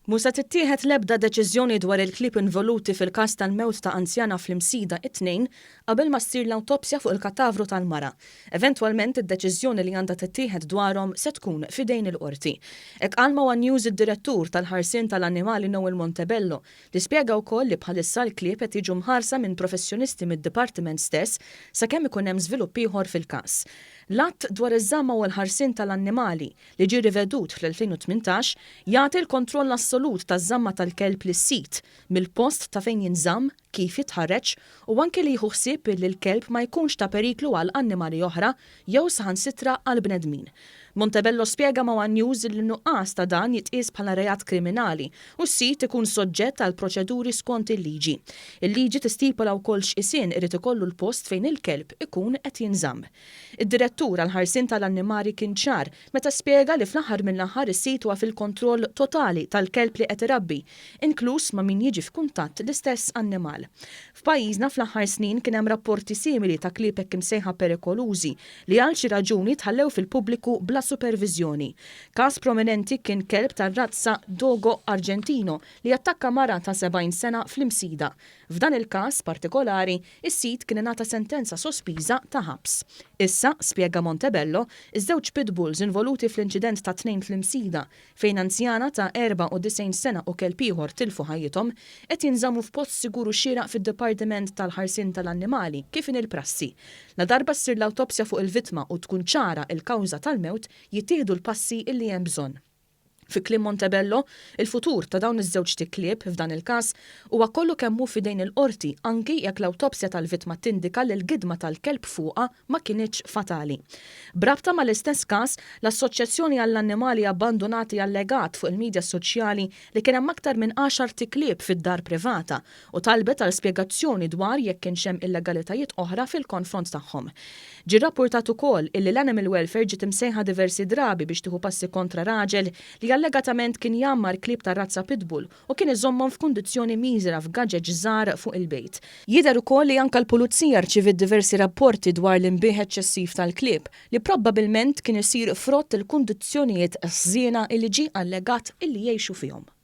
Mhu se tittieħed l-ebda deċiżjoni dwar il-klieb involuti fil-każ tal-mewt ta' anzjana fl-Imsida it-Tnejn qabel ma ssir l-awtopsja fuq il-katavru tal-mara. Eventwalment id-deċiżjoni li għandha tittieħed dwarhom se tkun f'idejn il-Qorti. Hekk qal ma' one News id-Direttur tal-Ħarsien tal-Annimali Noel Montebello li spjega wkoll li bħalissa l-klieb qed jiġu mħarsa minn professjonisti mid-dipartiment stess sakemm ikun hemm żvilupp ieħor fil-każ. L-Att dwar iż-Żamma u l-Ħarsien tal-Annimali, li ġie rivedut fl-2018, jagħti l-kontroll assolut taż-żamma tal-kelb lis-sid, mill-post ta' fejn jinżamm, kif jitħarreġ, u anki li jieħu ħsieb li l-kelb ma jkunx ta' periklu għal annimali oħra jew saħansitra għall-bnedmin. Montebello spjega ma' one News li n-nuqqas ta' dan jitqies bħala reat kriminali u s-sid ikun soġġett għal proċeduri skont il-liġi. Il-liġi tistipola wkoll x'qisien irid ikollu l-post fejn il-kelb ikun qed jinżamm. Id-Direttur għall-Ħarsien tal-Annimali kien ċar meta spjega li fl-aħħar mill-aħħar is-sid huwa fil-kontroll totali tal-kelb li qed irabbi, inkluż ma' min jiġi f'kuntatt l-istess annimal. F'pajjiżna fl-aħħar snin kien hemm rapporti simili ta' klieb hekk imsejħa perikolużi li għal xi raġuni tħallew fil-pubbliku bla superviżjoni. Każ prominenti kien kelb tar-razza Dogo Argentino li attakka mara ta' 70 sena fl-Imsida. F'dan il-każ partikolari, Is-sid kien ingħata sentenza sospiża ta' ħabs. Issa, spjega Montebello, iż-żewġ pit bulls involuti fl-inċident tat-Tnejn fl-Imsida, fejn anzjana ta' 94 sena u kelb ieħor tilfu ħajjithom, qed jinżammu f'post sigur u xieraq fid-Dipartiment tal-Ħarsien tal-Annimali, kif inhi l-prassi. Ladarba ssir l-awtopsja fuq il-vittma u tkun ċara l-kawża tal-mewt, jittieħdu l-passi li hemm bżonn. Fi kliem Montebello, il-futur ta' dawn iż-żewġt iklieb, f'dan il-każ, huwa kollu kemm hu f'idejn il-Qorti anki jekk l-awtopsja tal-vittma tindika li l-gidma tal-kelb fuqha ma kinitx fatali. B'rabta mal-istess każ, l-Assoċjazzjoni għall-Annimali Abbandunati allegat fuq il-midja soċjali li kien hemm aktar minn għaxart iklieb fid-dar privata u talbet għal spjegazzjoni dwar jekk kienx hemm illegalitajiet oħra fil-konfront tagħhom. Ġie rrappurtat ukoll illi l-Animal Welfare ġiet imsejħa diversi drabi biex tieħu passi kontra raġel li allegatament kien jgħammar klieb tar-razza pitbull u kien iżommhom f'kundizzjoni miżera f'gaġeġ żgħar fuq il-bejt. Jidher ukoll li anke l-Pulizija rċiviet diversi rapporti dwar l-inbiħ eċċessiv tal-klieb, li probbabilment kien isir frott il-kundizzjonijiet ħżiena illi ġie allegat illi jgħixu fihom.